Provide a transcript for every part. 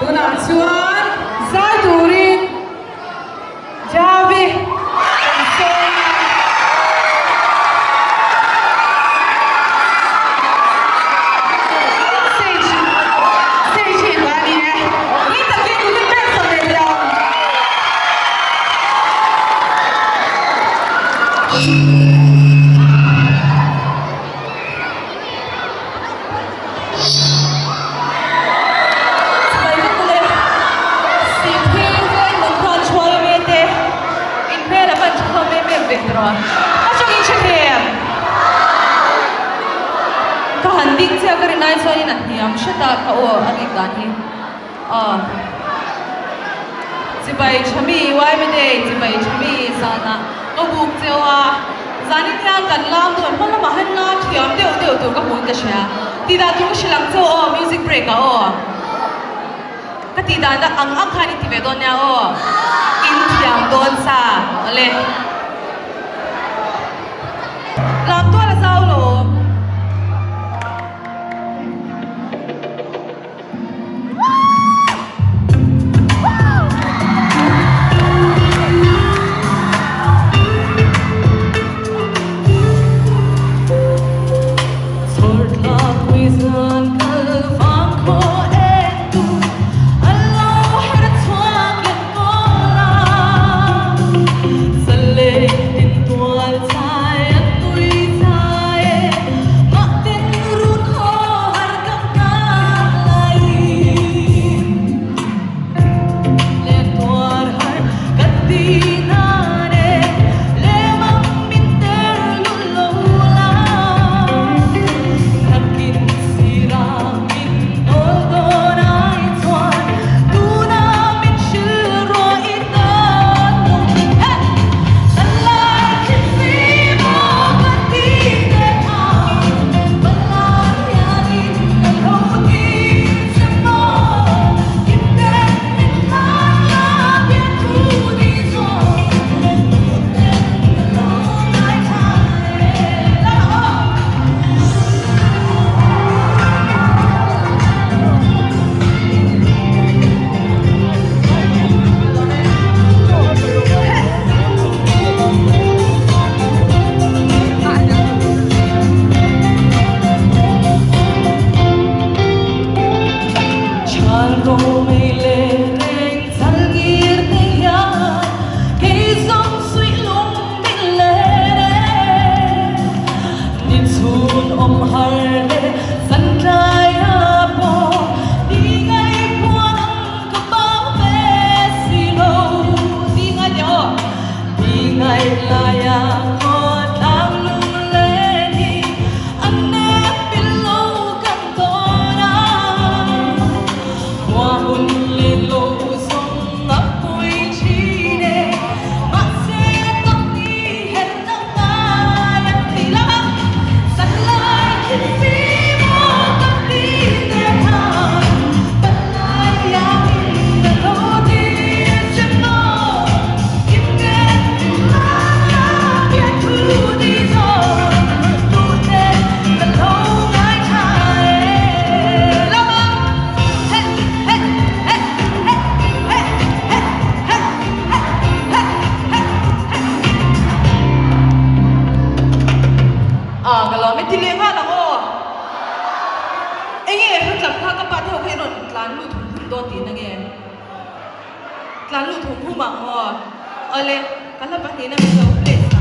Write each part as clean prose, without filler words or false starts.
Tunah chuan zai turin Javi kan sawm a. Stage stage hi engah a ni e? Ring takin kut in pek sak leh teh ang. Chhai vek ule, Sihphir veng nun khan chhuai ve te, in hmel a van tha hlawm em em ve tawh a, a chawngin hre them. Ka han ding chiah ka rin ai chuanin a hniam hret a, ka aw a rik dan hi. Aw. Chibai Thami YMA Day Chibai Thami zanah ka buk cheu a, zanin hian kan lam dawn hma lamah hian la thiam deuh deuh tur ka hmuin ka hria. Tih dan tur ka hre lang cheu aw music break ah aw. Ka tih dan ang ang khan in ti ve dawn nia aw. In thiam dawn sa awle. Lam tual a zau lo. Ah ka lawm e ti leh nghal ang aw. Enge hretlam kha ka pa te ho kha i rawn tlan lut hum hum dawn tihna nge? Tlan lut hum hum ang aw. Awle ka hla pahnihna min lo play sak.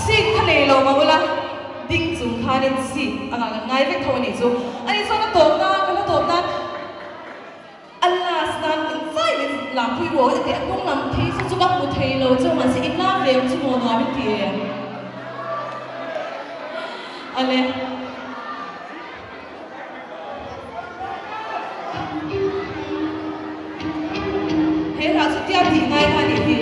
Seat kha nei lo mah ula, ding chung khanin seat angah kan ngai vek tho a nih chu. Ani chuan a tawp nan, ka hla tawp nan, a last nan in zai min lampui ruah a ti a hnung lam phei chu chu ka hmu thei lo chu mahse in lam ve ang chu maw nuam in ti em? Ale. He hla chu tia tih ngai kha a nih hi.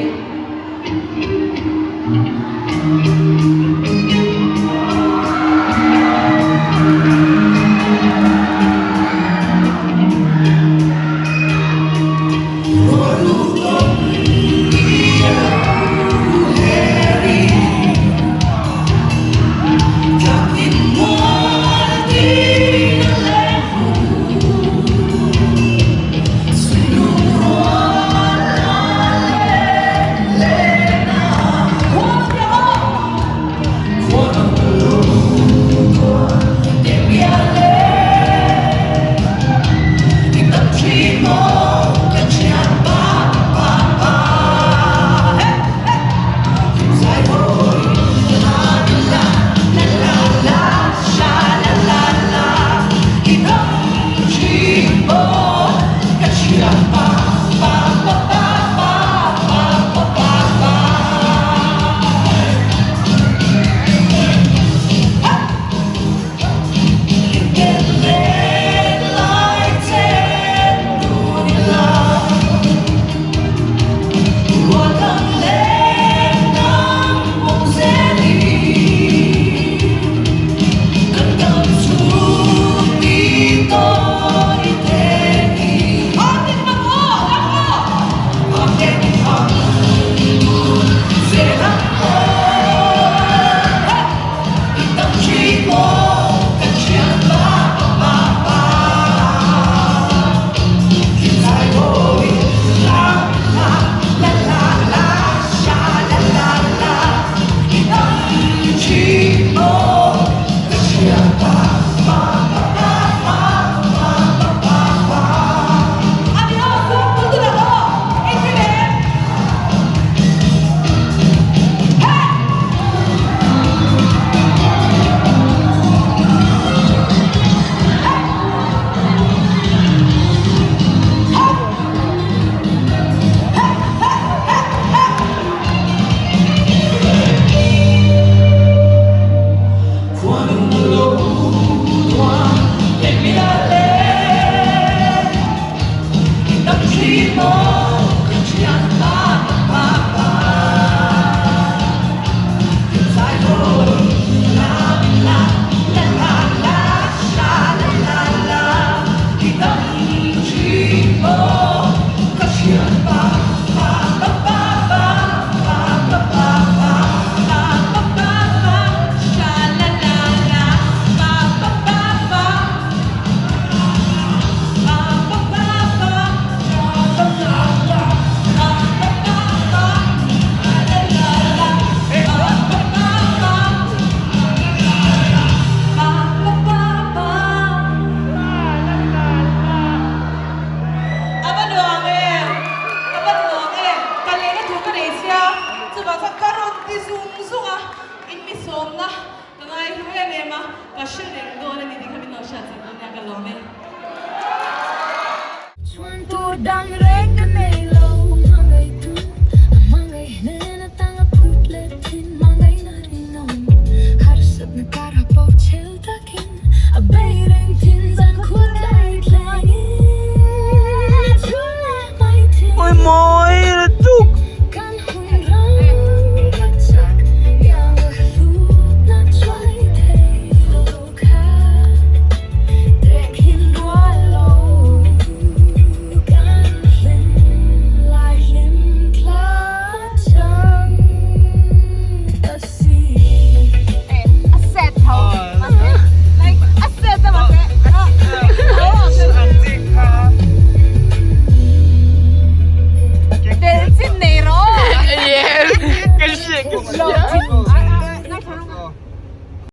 A va nuam em! A va nuam em! Ka lehna tur ka nei sia, chuvang chuan ka rawn ti zung zung a, in mi sawmna ka ngai hlu em em a, ka hre reng dawn a ni tih kha min lo hriat chak dawn nia ka lawm e. Chhuan tur dang.